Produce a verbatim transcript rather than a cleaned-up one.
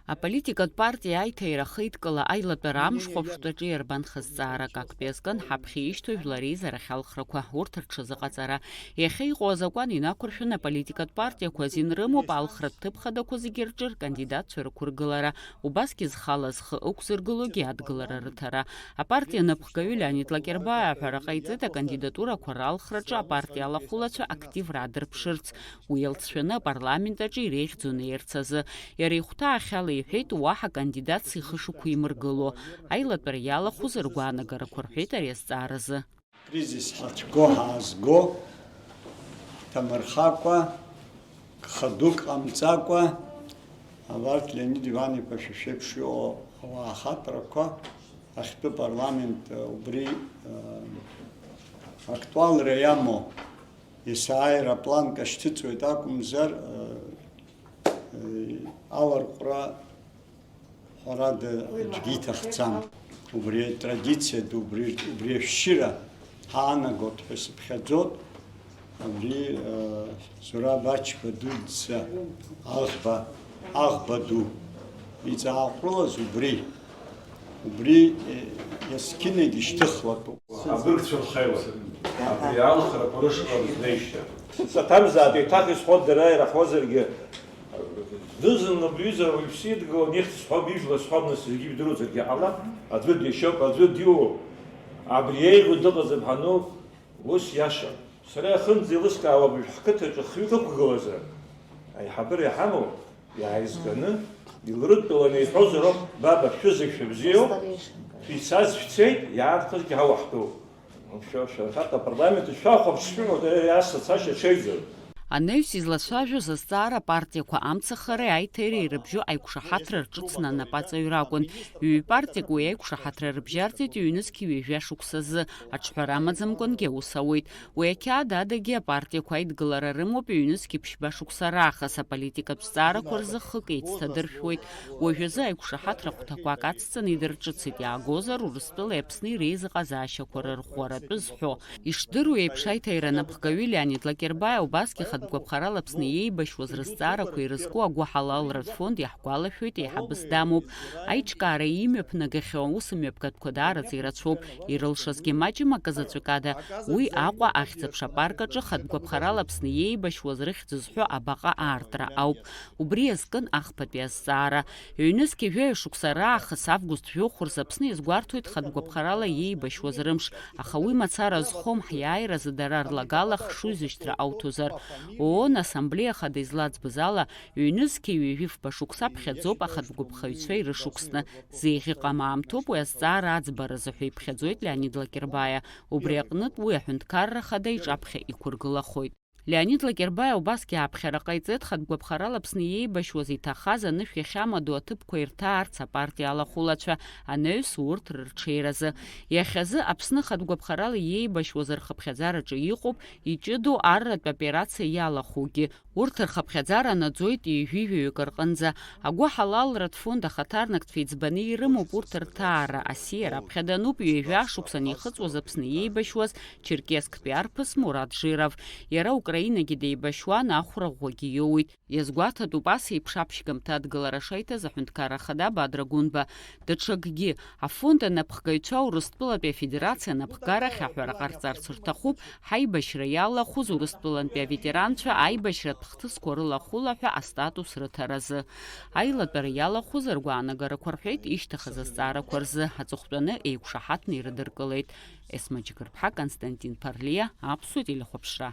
Аполитикатә партиа аиҭаира ахеидкыла аилатәара амш хәаԥштәаҿы иарбан хызҵаарак актәи азкын ҳаԥхьа ишьҭоу жәлар реизарахь алхрақәа, урҭ рҽазыҟаҵара. Иахьа иҟоу азакәан инақәыршәаны аполитикатә партиақәа азин рымоуп алхратә ҭыԥ хадақәа зегьы рҿы ркандидатцәа рықәыргылара, убасгьы зхала зхы ықәзыргылогьы адгылара рыҭара. Апартиа напхгаҩы Леонид Лакербаа аҳәара ҟаиҵеит акандидатурақәа ралхраҿы апартиа алахәылацәа активра адырԥшырц, уи иалҵшәаны апарламент аҿы иреиӷьӡоу неирц азы. Иара ихәҭаахьала иҳәеит, уаҳа кандидатс ихы шықәимыргыло. Аилатәара иалахәыз ргәаанагарақәа рҳәеит ари азҵааразы. Кризис ҳацәго ҳаазго, ҳҭамырхакәа, гха дук ҟамҵакәа, абарҭ Леонид Иван-иԥа шәа шәеиԥш иҟоу ауаа ахаҵарақәа, ахьтәы парламент убри, э, актуалра иамоу есааира апланка шьҭыҵуеит акәымзар, э, э, аларҟәра ҳәарада аӡәгьы иҭахӡам. Убри атрадициа ду, убри, убри ашәшьыра ҳаанагот ҳәа сыԥхьаӡот. Абри, э, Зураб Ачба дуӡӡа аӷба, аӷба ду иҵааҟәрылаз убри, убри, э, есқьынагь ишьҭыхлатәуп. Абыргцәа рхаҩа, абри алхрақәа рышҟа рызнеишьа. Саҭамзаап, еиҭах исҳәот, дара ираҳозаргьы, дызынла бҩыза уаҩԥсы идгылан, ихьӡ сҳәап, ижәла сҳәап, нас зегьы ижәдыруазаргьы ҟалап, аӡәы дишьоуп, аӡәы диуоуп. Абри еиӷьу дыҟаӡам ҳану, ус иашам. Сара иахынӡа еилыскаауа абыржә ҳқыҭаҿы хҩык ықәгылазар, аиҳабыра иҳамоу, иааизганы, илрыдтәаланы иҳәозар ауп, баба, шәызегь шәыбзиоуп, шәицаз шәцеит, иаартызгьы ҳауаҳтәуп. Мшәа, шәанхарҭа апарламент ишәахәаԥш шәымоуп, дара иасацашьа ҽеиӡам. Анаҩс излацәажәоз азҵаара апартиақәа амцахареи аиҭареи ирыбжьоу аиқәшаҳаҭра рҿыцны анапаҵаҩра акәын. Ҩ-партиак уи аиқәшаҳаҭра рыбжьарҵеит ҩнызқь ҩажәа шықәсазы, аҿҳәара амаӡамкәангьы аус ауеит. Уи ақьаад адагьы апартиақәа аидгылара рымоуп ҩнызқь ԥшьба шықәса раахыс, аполитикатә зҵаарақәа рзы хык еицҭадыршәуеит. Уажәазы аиқәшаҳаҭра хәҭақәак ацҵаны идырҿыцит, иаагозар, Урыстәылеи Аԥсни реизыҟазаашьақәа рырӷәӷәаратәы зҳәо. Ишдыру еиԥш, аиҭаира анапхгаҩы Леонид Лакербаиа убасгьы хатә гәаԥхарала Аԥсны иеибашьуаз рызҵаарақәа ирызку агәыҳалалратә фонд иаҳгәалашәоит, еиҳабыс дамоуп. Аиҿкаара имҩаԥнагахьоу аусмҩаԥгатәқәа даараӡа ирацәоуп. Ирылшазгьы маҷым акы заҵәык ада. Уи Аҟәа ахьӡ-аԥша апарк аҿы хатә гәаԥхарала Аԥсны иеибашьуаз рыхьӡ зҳәо абаҟа аартра ауп. Убри иазкын ахԥатәи азҵаара. Ҩнызқь ҩажәаҩа шықәса раахыс август жәохә рзы Аԥсны иазгәарҭоит хатә гәаԥхарала иеибашьуаз рымш, аха уи мацара зхом, ҳиааиразы дара рлагала хшыҩзышьҭра ауҭозар. ООН Ассамблеиа Хада излаӡбаз ала, ҩнызқь ҩажәи фба шықәса ԥхьаӡоуп ахатә гәаԥхаҩцәа ирышықәсны. Зеиӷьыҟам аамҭоуп уи азҵаара аӡбаразы ҳәа иԥхьаӡоит Леонид Лакербаиа. Убри аҟнытә уи аҳәынҭқарра Ахада иҿаԥхьа иқәыргылахоит. Леонид Лакербаиа убасгьы ааԥхьара ҟаиҵеит хатә гәаԥхарала Аԥсны иеибашьуаз иҭахаз анышә иахьамадоу аҭыԥқәа ирҭаарц апартиа алахәылацәа, анаҩс урҭ рырҽеиразы. Иахьазы Аԥсны хатә гәаԥхарала иеибашьуаз рхыԥхьаӡараҿы иҟоуп иҷыдоу арратә операциа иалахәугьы. Урҭ рхыԥхьаӡара наӡоит ҩажәи жәаҩык рҟынӡа. Агәыҳалалратә фонд ахаҭарнакцәа иӡбаны ирымоуп урҭ рҭаара, асиа раԥхьа дануп ҩажәа шықәса анихыҵуаз Аԥсны иеибашьуаз Черкессктәи арԥыс Мурат Жиров. Иара Украинагьы деибашьуан, ахәра ӷәӷәагьы иоуит. Иазгәаҭатәуп ас еиԥш аԥшьгамҭа адгылара шаиҭаз аҳәынҭқарра ахада Бадра Гәынба. Даҽакгьы, афонд анапхгаҩцәа Урыстәылатәи Афедерациа анапхгарахь аҳәара ҟарҵарц рҭахуп, ҳаибашьра иалахәыз Урыстәылантәи аветеранцәа аибашьратә хҭысқәа рылахәыла ҳәа астатус рыҭаразы. Аилатәара иалахәыз ргәаанагарақәа рҳәеит ишьҭахаз азҵаарақәа рзы, аҵыхәтәаны еиқәшаҳаҭны ирыдыркылеит. Есма Џьгырԥҳа, Константин Ԥарлиа, Аԥсуа телехәаԥшра.